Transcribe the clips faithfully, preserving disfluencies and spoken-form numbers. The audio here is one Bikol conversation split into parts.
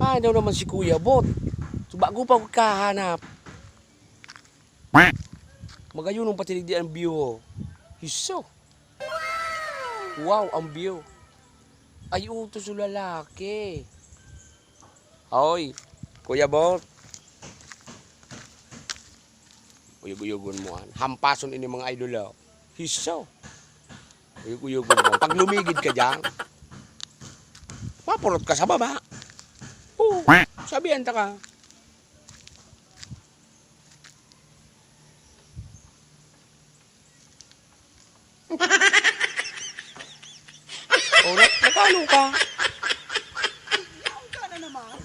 Ah, daw naman si Kuya Bot. So, bago pa ako kahanap. Magayon ang patilig di ang view, oh. Hiso. Wow, ang view. Ay, utos yung lalaki. Hoy, Kuya Bot. Uyog-uyogon mo, an. Hampason ini mga idol, oh. Hiso. Uyog-uyogon mo. Pag lumigid ka dyan, mapurot ka sa baba. Oo, sabihan ta ka. Oh, na, nagkano ka? Yaon ka na naman.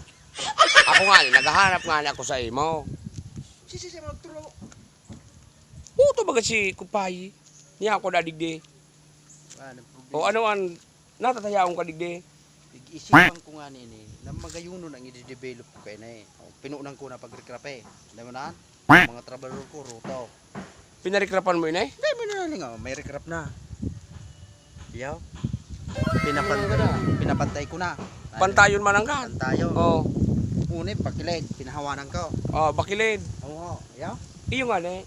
Ako nga, naghahanap nga na ako sa imo. Sisi siya magturo. Uto baga si Kupay. Niya ako na digdi. Wala nang problema. O ano ang natatayaon ka digdi? Pag-isipan ko nga nini, na magayunon ang i-develop ko kaya na eh. O, pinunan ko na pag-recraft eh. Alam mo na? Mga trabador ko, ruto. Pinarikrapan mo yun eh? Hindi, may nanaling oh, may recraft na. Yaw. Pinapan-, pinapantay ko na. Ay, pantayon man ang kan. Pantayon. Oh. Una, bakilid, pinahawanan ko. Oh, bakilid. Oo, yaw. Iyo nga, ne.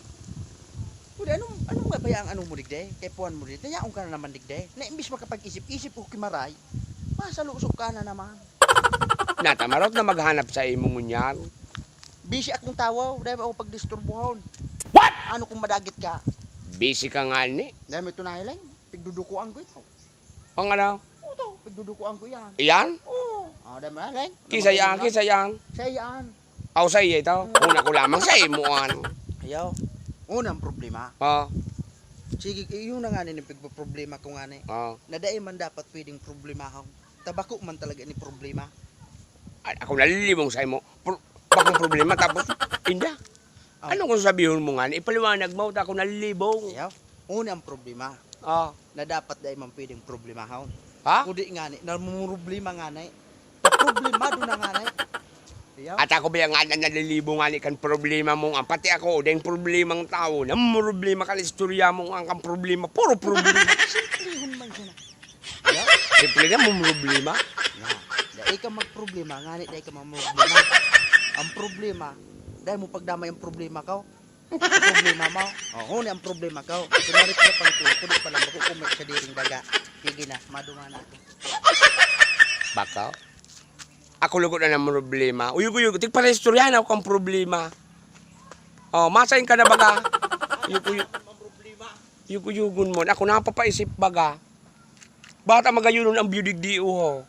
Kuya, anong, anong mabaya ang ano mo digde? Kay puwan mo digde? Yaon ka na naman digde. Na imbis makapag-isip-isip o kimaray, masalusog ka na naman. Natamarot na maghanap sa imo ngunyan. Busy akong tawo, dahil ako pagdisturbuhon. What? Ano kung madagit ka? Busy ka nga ni? Dahil may tunahay lang, pigdudukuan ko ito. Ang ano? Ito, pigdudukuan ko yan. Iyan? Oo. Ah, dahil may lang. Kisa yan, kisa yan. Sa yan. Aw, sa iya ito. Mm. Una ko lamang sa imuan. Ayaw. Unang problema. Ah. Sige, yun na nga ni pagproblema ko nga ni. Ah. Na dai man dapat pwedeng problemahon. Tabako man talaga ni problema. Ay, ako nalilibong sa imo. Pro-, bakong problema, tapos, inda. Ah. Ano kung sabihon mo nga ni? Ipaliwanag mo, ta ako nalilibong. Ayaw. Una ang problema. Ah. Na dapat dai man pwedeng problemahon. Ha? Kudi nga ni, namumroblema nga ni. Problemado na nga ni. Ayaw. At ako ba nga na nalilibong nga ni kan problema mo nga? Pati ako, dahil problemang tao, namumroblema kan istorya mo nga kan problema, puro problema. Simplihon man siya na. Ayaw. Simple na, mumroblema. Nga. Dai ka magproblema, nga ni, dai ka mamroblema. Ang problema, dahil mo pagdamay ang problema ka, problema mo. Oh, huni ang problema ko. Pinarikrapan ko, kundi pala, bako ko may sadiring daga. Sige na, madungan na ako. Bako? Ako lugod na ng problema. Uyog-uyog, tigpalaistoryahan ako ang problema. Oh, masain ka na baga? Uyog-uyog. Uyog-uyogon mo. Ako napapaisip baga. Bata magayunon ang biyudig di, uho.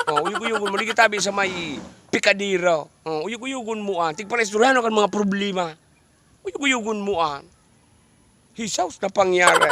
Oh, uyog-uyogon mo. Ligi tabi sa may pikadira. Oh, uyog-uyogon mo, ah. Tigpalaistoryahan ako ang mga problema. Uyog-uyogon mo, ah. Hisaos na pangyari.